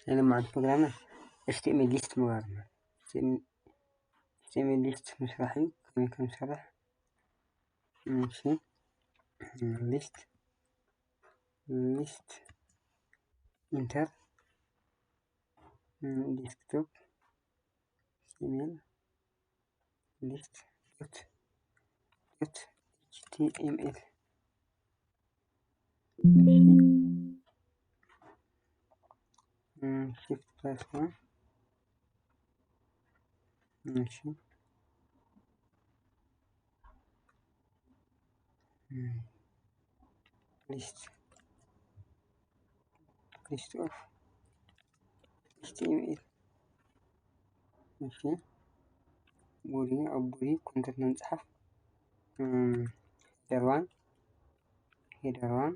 ናይ ሎማዓንቲ ፕሮግራምና ኤች ቲ ኤም ኤል ሊስት ምግባር ነው። ኤች ቲ ኤም ኤል ሊስት ምስራሕ እዩ። ከመይ ከም ዝሰርሕ? እሺ፣ ሊስት፣ ሊስት፣ ኢንተር፣ ዴስክቶፕ፣ ኤች ቲ ኤም ኤል፣ ሊስት ዶት፣ ዶት ኤች ቲ ኤም ኤል። ሺፍት ፕላስ ዋን። እሺ፣ ሊስት፣ ሊስት ኦፍ ኤች ቲ ኤም ኤል። እሺ፣ ቦዲ፣ ኣብ ቦዲ ኮንተንት ንምፅሓፍ፣ ሄደር ዋን፣ ሄደር ዋን፣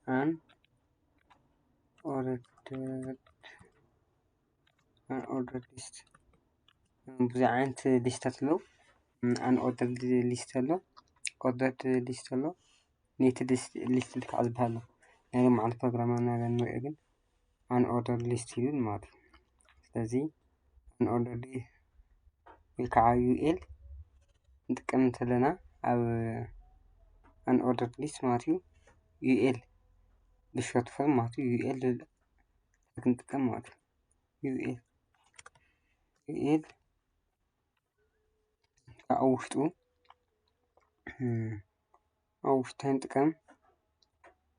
ኣን ኦርደርድ፣ ኣን ኦርደርድ ሊስት። ብዙሕ ዓይነት ሊስታት ኣለዉ። ኣን ኦርደርድ ሊስት ኣሎ፣ ኦርደርድ ሊስት ኣሎ፣ ኔትድ ሊስት ከዓ ዝበሃል ኣሎ። ናይ ሎማዓንቲ ፕሮግራምና ንሪኦ ግን ኣን ኦርደርድ ሊስት ይብል ማለት እዩ። ስለዚ ኣን ኦርደርድ ወይ ከዓ ዩ ኤል ንጥቀም እንተለና ኣብ ኣን ኦርደርድ ሊስት ማለት እዩ፣ ዩ ኤል ብሾርት ፎርም ማለት እዩ፣ ዩ ኤል ክንጥቀም ማለት እዩ። ዩ ኤል፣ ዩ ኤል ኣብ ውሽጡ፣ ኣብ ውሽጡ እንታይ ንጥቀም?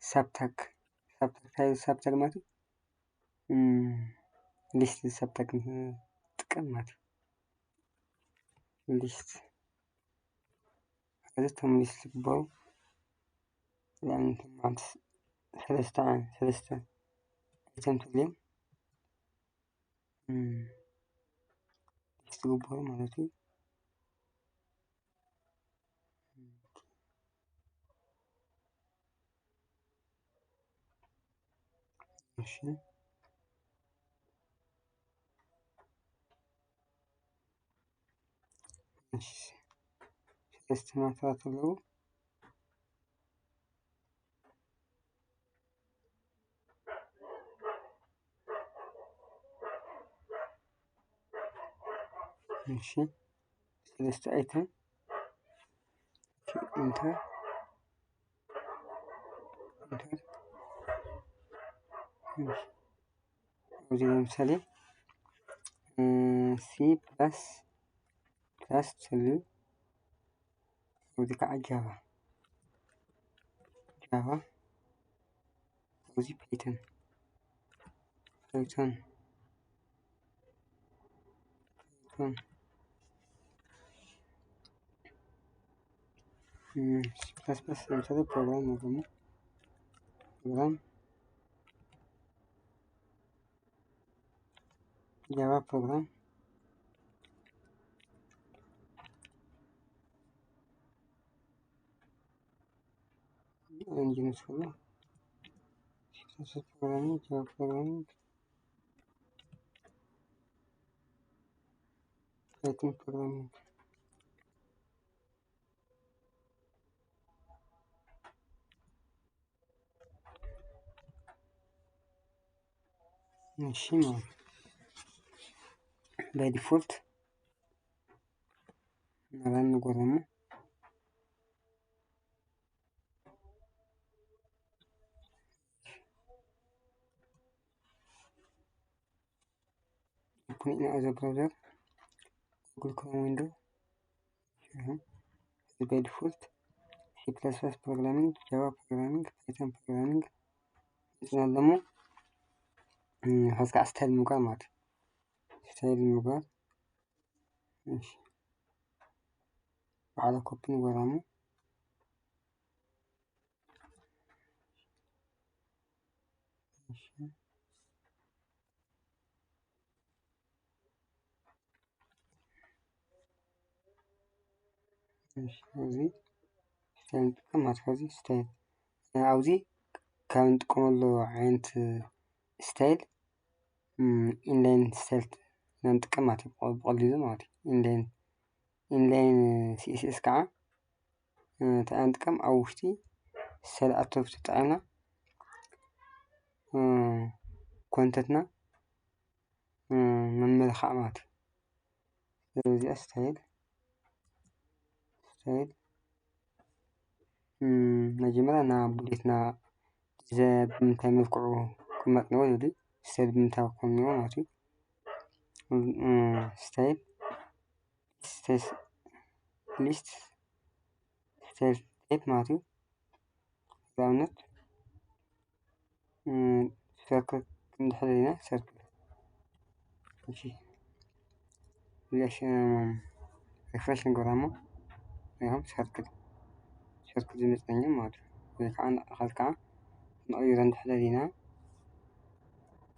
ሳብታግ፣ ሳብታግ፣ ሳብታግ ማለት እዩ፣ ሊስት ሳብታግ ንጥቀም ማለት እዩ። ሊስት፣ እዚ እቶም ሊስት ዝግበሩ ንኣብነት ማለት ሰለስተ፣ ሰለስተ ኣይተም ተልዮም ሊስት ዝግበሩ ማለት እዩ። እሺ፣ እሺ፣ ሰለስተ ማትራት ኣለዉ። እሺ፣ ሰለስተ ኣይተም፣ ኢንተር፣ ኢንተር። እሺ፣ ኣብዚ ለምሳሌ ሲ ፕላስ ፕላስ ትልዩ፣ እዚ ከዓ ጃቫ፣ ጃቫ፣ እዚ ፓይተን፣ ፓይተን፣ ፓይተን፣ ሲ ፕላስ ፕላስ ለምሳሌ ፕሮግራም ነው ደግሞ ፕሮግራም ጃቫ ፕሮግራም ኢንጂን ስለ ፕሮግራሚንግ፣ ጃቫ ፕሮግራሚንግ፣ ፓይተን ፕሮግራሚንግ። እሺ፣ ማለት ባይ ዲፎልት ናባን ንጎረሙ ኦፕን ኢን ኣዘር ብራውዘር፣ ጉግል ክሮም ዊንዶ። እዚ ባይ ዲፎልት ሲ ፕላስ ፕላስ ፕሮግራሚንግ፣ ጃቫ ፕሮግራሚንግ፣ ፓይተን ፕሮግራሚንግ መፅና ኣለሞ። ኸዚ ከዓ ስታይል ምግባር ማለት እዩ። ስታይል ምግባር። እሺ፣ ባዕላ ኮፒ ንገራሙ። እሺ፣ እሺ፣ እዚ ስታይል ንጥቀም ማለት፣ እዚ ስታይል ኣብዚ ካብ እንጥቀመሉ ዓይነት ስታይል ኢንላይን ስታይል ኢና ንጥቀም ማለት እዩ። ብቐ-፣ ብቐሊሉ ማለት እዩ። ኢንላይን፣ ኢንላይን ሲ ኤስ ኤስ ከዓ እንታይ ንጥቀም? ኣብ ውሽጢ ሰለኣቶ ተጠቒምና ኮንተንትና መመልኻዕ ማለት እዩ። ስለዚኣ style style መጀመርያ ናብ ቡሌትና ብምንታይ መልክዑ ክመጥንዎ ይብል style ብምንታይ ክኮንዎ ማለት እዩ። style list style type ማለት እዩ። ንኣብነት circle ክንድሕር ኢና። circle እሺ refresh ንገብራ እሞ ይኸም circle circle ዝመፅናኛ ማለት እዩ። ወይ ከዓ ንኣኻል ከዓ ንቕይሮ እንድሕር ኢና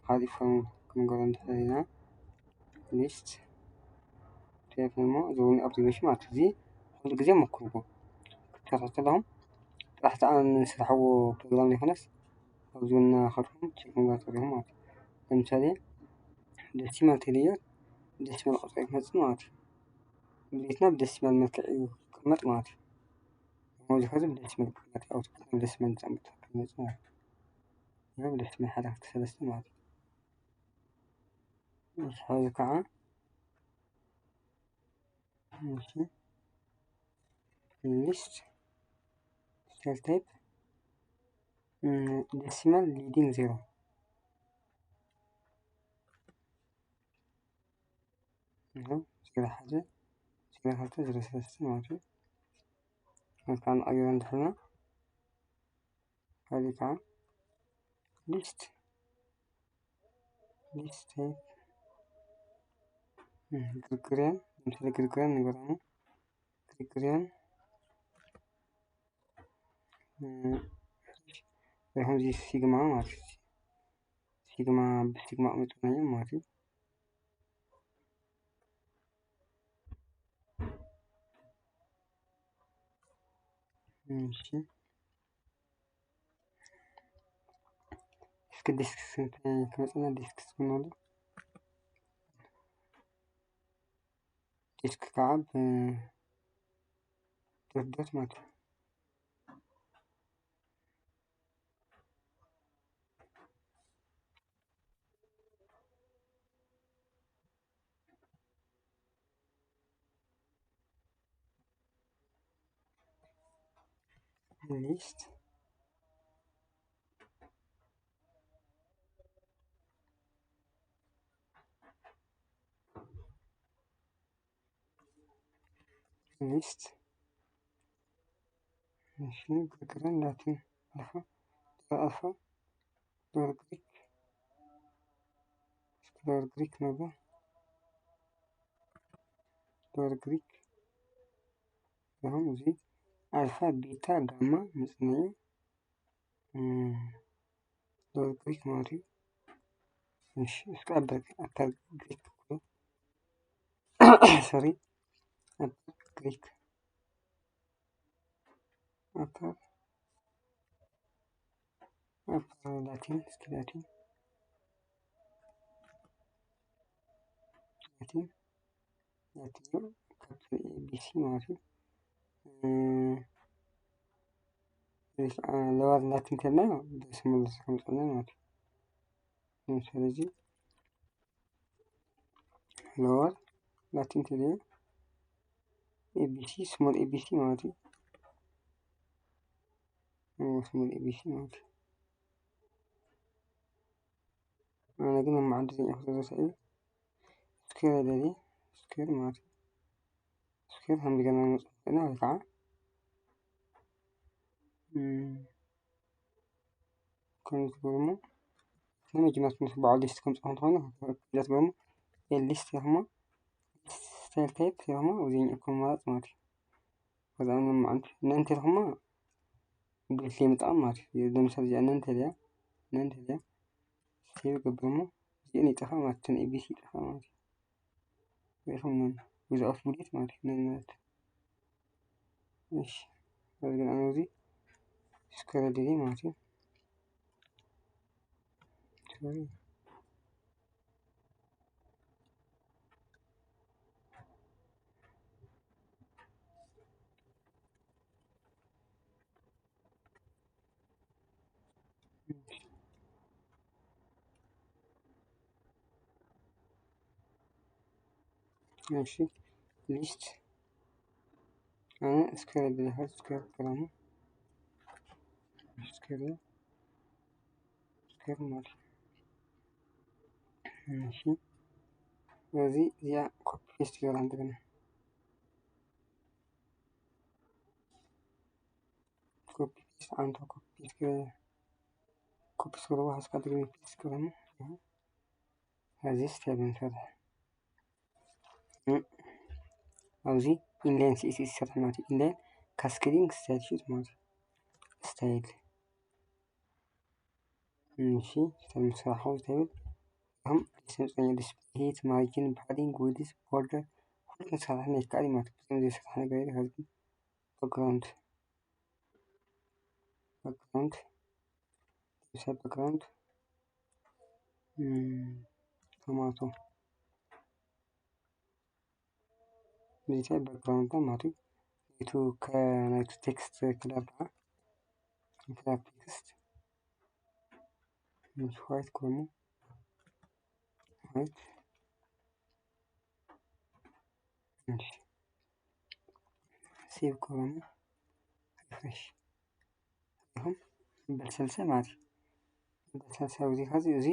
ካልእ form ክንገብሮ እንድሕር ኢና list type እሞ እዚ እውን observation ማለት እዩ። እዚ ኩሉ ግዜ ሞክርዎ ክትሰርሑ ከለኹም ጥራሕ ተኣ ንስራሕዎ ፕሮግራም ዘይኮነስ ኣብዚ እውን እናኸድኩም ቼክ ምግባር ትኽእሉ ኢኹም ማለት እዩ። ለምሳሌ decimal ተልዮ decimal ቁፅሪ ክመፅእ ማለት እዩ። ቤትና ብደሲማል መልክዕ እዩ ክቕመጥ ማለት እዩ። እዚ ከዚ ብደሲማል ክቕመጥ output ብደሲማል ዝፀምጥ ክመፅእ ማለት እዩ። ብደሲማል ሓደ ክልተ ሰለስተ ማለት እዩ። እዚ ከዚ ከዓ እሺ list style type decimal leading zero ዜሮ ሓደ ዜሮ ክልተ ዜሮ ሰለስተ ማለት እዩ። መልክዓ ንቐይሮ እንድሕርና ካልእ ከዓ list list type ግሪጎሪያን ለምሳሌ ግሪጎሪያን ንገራሙ ግሪጎሪያን ከምዚ ሲግማ ማለት እዩ። ሲግማ ብሲግማ ኣቕሚጥናዮ ማለት እዩ። እሺ እስኪ ዲስክስ እንታይ ክመፅና ዲስክስ ክንብሎ ዲስክ ከዓ ብዶት ዶት ማለት እዩ። list list እሺ ግሪጎሪያን ላቲን ኣልፋ ኣልፋ ሎወር ግሪክ እስኪ ሎወር ግሪክ ነበር ሎወር ግሪክ ይኹን እዚ ኣልፋ ቤታ ጋማ መፅንዒ ሎወር ግሪክ ማለት እዩ። እሺ እስኪ ኣበር ኣፐር ግሪክ ሶሪ ኣፐር ግሪክ ኣፐር ኣፐር ላቲን እስኪ ላቲን ላቲን ላቲን ካብ ኤቢሲ ማለት እዩ። ሎወር ላቲን ተልና ደስ ሙሉ ከምፅና ማለት እዩ። ስለዚ ሎወር ላቲን ተልዮ ኤቢሲ ስሞል ኤቢሲ ማለት እዩ። ስሞል ኤቢሲ ማለት እዩ። ኣነ ግን ኣብ መዓዲ ዘኛ ክዘዘሰ እዩ ስኩር ደሊ ስኩር ማለት እዩ። ስኩር ከም ዝገና መፅና ወይ ከዓ ከም ትገብርሞ ንመጀመርት ምስ በዓል ሊስት ከም ፅኹም ትኾኑ ዛት ገርሞ ሊስት ኢኹሞ ስታይል ታይፕ ኢኹሞ እዚኛ እኩም ማለት ማለት እዩ። ከዛ መዓንት ነንተ ኢኹሞ ብልት የምጣም ማለት እዩ። ለምሳሌ እዚኣ ነንተ እዚኣ ነንተ እዚኣ ሴቭ ገብርሞ እዚእን ይጠፋ ማለት እተን ኤቢሲ ይጠፋ ማለት እዩ። ሪኢኹም ነን ዊዛውት ቡሌት ማለት እዩ። ነን ማለት እሺ ግን ኣነ እዚ ስከረድሪ ማለት እዩ። እሺ፣ list ኣነ square ብዝሓት square ክረሙ square square ማለት እዩ። እሺ፣ ስለዚ እዚኣ copy paste ገራ እንደገና copy paste ኣንተ copy paste copy ስክሮ ሓስካ ድግሚ paste ክረሙ እዚ step ንሰርሕ። ኣብዚ inline CSS ይሰርሕ ማለት እዩ። Inline cascading style sheet ማለት እዩ። Style እሺ፣ style ምስራሕ ከም ዝትብል ከም ስምፀኛ display height፣ margin፣ padding፣ width፣ border ኩሉ ክንሰርሕ ናይ ይከኣል እዩ ማለት እዩ። ብዙም ዘይስራሕ ነገር የለ። ከዚ background background ሰብ background tomato እዚ background ማለት እዩ። ናይቱ text color ከዓ color text ምስ white ኮይኑ white save ክብለኒ refresh ኢኹም በል ሰልሰ ማለት እዩ። በል ሰልሰ እዚ ከዚ እዚ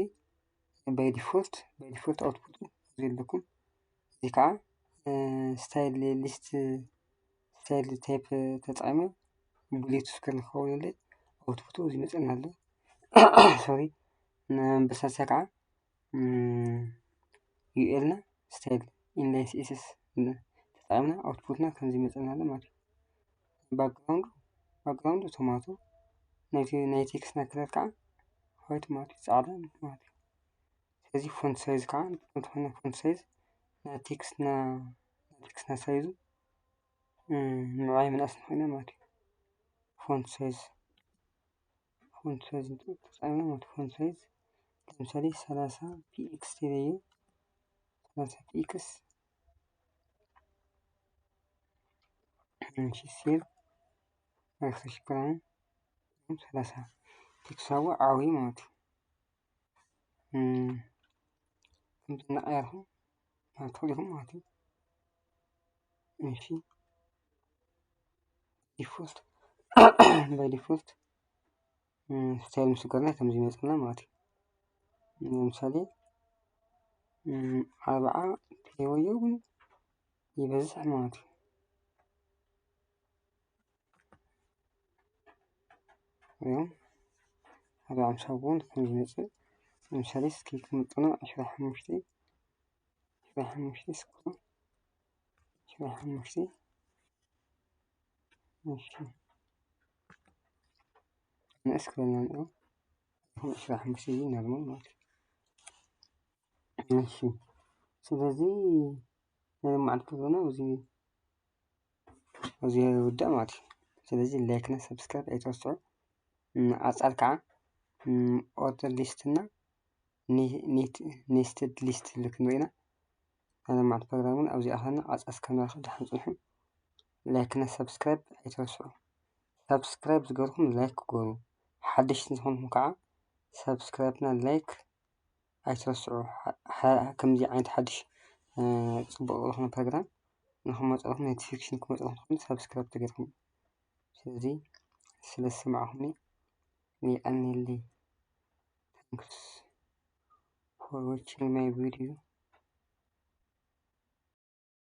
by default by default output እዚ ኣለኩም። እዚ ከዓ style list style type ተጠቂመ bullet square ክኸውን ለ output እዚ መፀና ኣሎ። Sorry በል ሰልሰ ከዓ ዩኤል ና style inline CSS ተጠቂምና output ና ከምዚ መፀና ኣሎ ማለት እዩ። Background background tomato ናይ text ና color ከዓ white ማለት እዩ፣ ፃዕዳ ማለት እዩ። ስለዚ font size ከዓ እንተኾነ font size ናይ text ና text ና size ኡ ምዕባይ ምንኣስ ንኽእል ማለት እዩ። Font size font size ተፃይና ማለት font size ለምሳሌ ሰላሳ px ተለየ ሰላሳ px እሺ save refresh ክራን ሰላሳ px ኣዎ ዓብዩ ማለት እዩ። ከምዚ እናቀያርኩም ትኽእሉ ኢኹም ማለት እዩ። እሺ default by default style ምስ ገርና ከምዚ ይመፅና ማለት እዩ። ንምሳሌ ኣርባዓ ፕሌወዮ እውን ይበዝሕ ማለት እዩ። እዮም ኣርባዓ ሓምሳ እውን ከምዚ ይመፅእ። ንምሳሌ እስኪ ክምጥኖ ዕስራ ሓሙሽተ ዕስራ ሓሙሽተ ስኩ ዕስራ ሓሙሽተ እሺ ንእስ ክበልና ንኦ ዕስራ ሓሙሽተ እዩ ናርማል ማለት እዩ። እሺ ስለዚ ናይ መዓልቲ ፕሮግራምና እዚ እዚ ይውዳእ ማለት እዩ። ስለዚ like ና subscribe ኣይትረስዑ። ንኣጻል ከዓ order list እና nested list ክንርኢ ኢና። ናይ መዓልቲ ፕሮግራም እውን ኣብዚ ኣኸና ኣጻል እስከ ንራኸብ ደሓን ጽንሑ። Like ና subscribe ኣይትረስዑ። Subscribe ዝገርኩም like ክገሩ ሓደሽቲ ዝኾንኩም ከዓ subscribe ና like ኣይትረስዑ። ከምዚ ዓይነት ሓድሽ ፅቡቅ ዝኾነ ፕሮግራም ንክመፀልኩም notification ክመፀልኩም ትኽእሉ subscribe ተገርኩም። ስለዚ ስለ ዝሰማዕኹምኒ የቀንየለይ። Thanks for watching my video.